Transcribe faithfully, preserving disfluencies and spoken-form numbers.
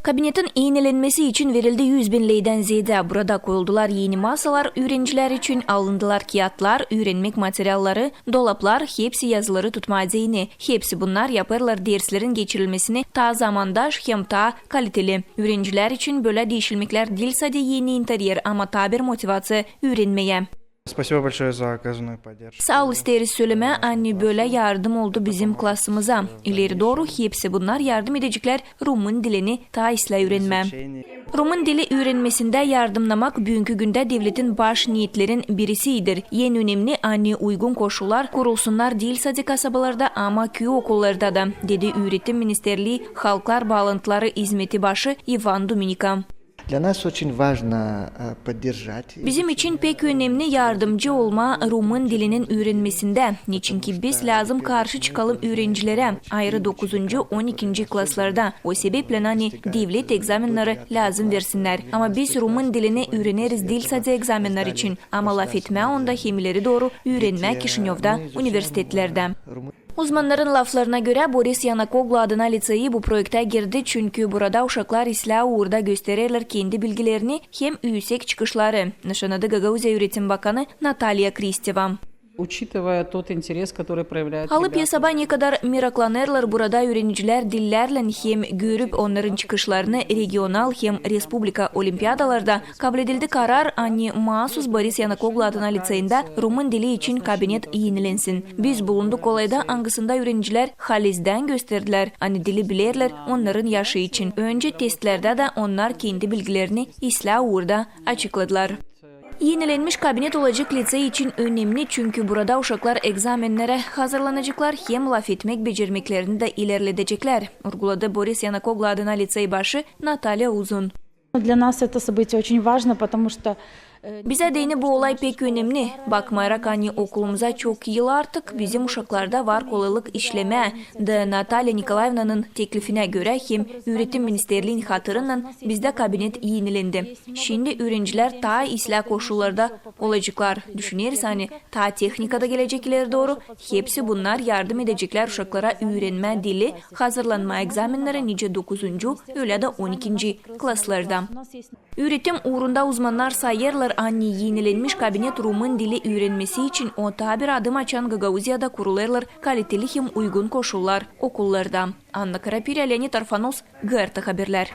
Kabinetin iinilenmesi için verildi üz bin leydän zeedä. Burada koyuldular eni masalar üürencilär için, alındılar kiyatlar, üürenmäk materialları, dolaplar, hepsi yazıları tutmaa deyni. Hepsi bunnar yapêrlar derslerin geçirilmesini taa zamandaş hem taa kaliteli. Üürencilär için bölä diişilmeklär diil sade eni interyer, ama taa bir motivaţiya üürenmää. Спасибо большое за оказанную поддержку. Saa ol isteeriz sölemää, ani bölä yardım oldu bizim klasımıza. İleri dooru hepsi bunnar yardım edeceklär rumın dilini taa islää üürenmää. Rumın dili üürenmesindä yardımnamak büünkü gündä devletin baş neetlerin birisidir. En önemni, ani uygun koşullar kurulsunnar diil sade kasabalarda, ama küü okullarda da, dedi Üüretim ministerlii halklar baalantıları izmeti başı İvan Duminika. Для нас очень важно, э, поддержать. Bizim için pek önemni yardımcı olmaa rumın dilinin üürenmesindä, neçinki biz lääzım karşı çıkalım üürencilerä, ayırı dokuzuncu, on ikinci klaslarda. O sebeplän, ani devlet egzamennarı lääzım versinnär. Ama biz rumın dilini üüreneriz diil sade egzamennär için, ama lafetmää onda hem ileri dooru üürenmää Kişinövda, universitetlerdä. Uzmannarın laflarına görä, Boris Yanakoglu adına liţeyi bu proektä girdi, çünkü burada uşaklar islää uurda göstererlär kendi bilgilerini hem üüsek çıkışları, nışanadı Gagauziya üüretim bakanı Natalya Kristeva. Учитывая тот интерес, который проявляют Alıp ребята. Esaba, ne kadar meraklanêrlar burada üürenicilär dillärlän hem görüp onnarın çıkışlarını regional hem respublika olimpiadalarda, kabledildi karar, ani maasuz Boris Yanakoglu adına liţeyindä rumın dili için kabinet iinilensin. Biz bulunduk olayda, angısında üürenicilär halizdän gösterdilär, ani dili bilerlär onnarın yaşı için. Önce testlerdä dä onnar kendi bilgilerini islää uurda açıkladılar. İinilenmiş kabinet olacek liţey için önemni, çünkü burada uşaklar egzamennere hazırlanaceklar hem lafetmäk becermeklerini dä ilerledecekler, urguladı Boris Yanakoglu adına liţey başı Natalya Uzun. Для нас это событие очень важно, потому что, э, Bizä deyni bu olay pek önemni. Bakmayarak, ani okulumuza çok yıl artık, bizim uşaklarda var kolaylık işlemää. Da Natalya Nikolaevnanın teklifinä görä hem Üüretim ministerliin hatırınnan bizdä kabinet iinilendi. Şindi üürencilär taa islää koşullarda olaceklar. Düşüneriz, ani taa tehnika da gelecek ileri dooru. Hepsi bunnar yardım edeceklär uşaklara üürenmää dili, hazırlanmaa egzamennere nicä dokuzuncu, ölä dä on ikinci klaslarda. Üüretim uurunda uzmannar sayêrlar, ani iinilenmiş kabinet rumın dili üürenmesi için o taa bir adım, açan Gagauziyada kurulêrlar kaliteli hem uygun koşullar okullarda. Anna Karapirä, Leonid Arfanos, GRT Haberlär.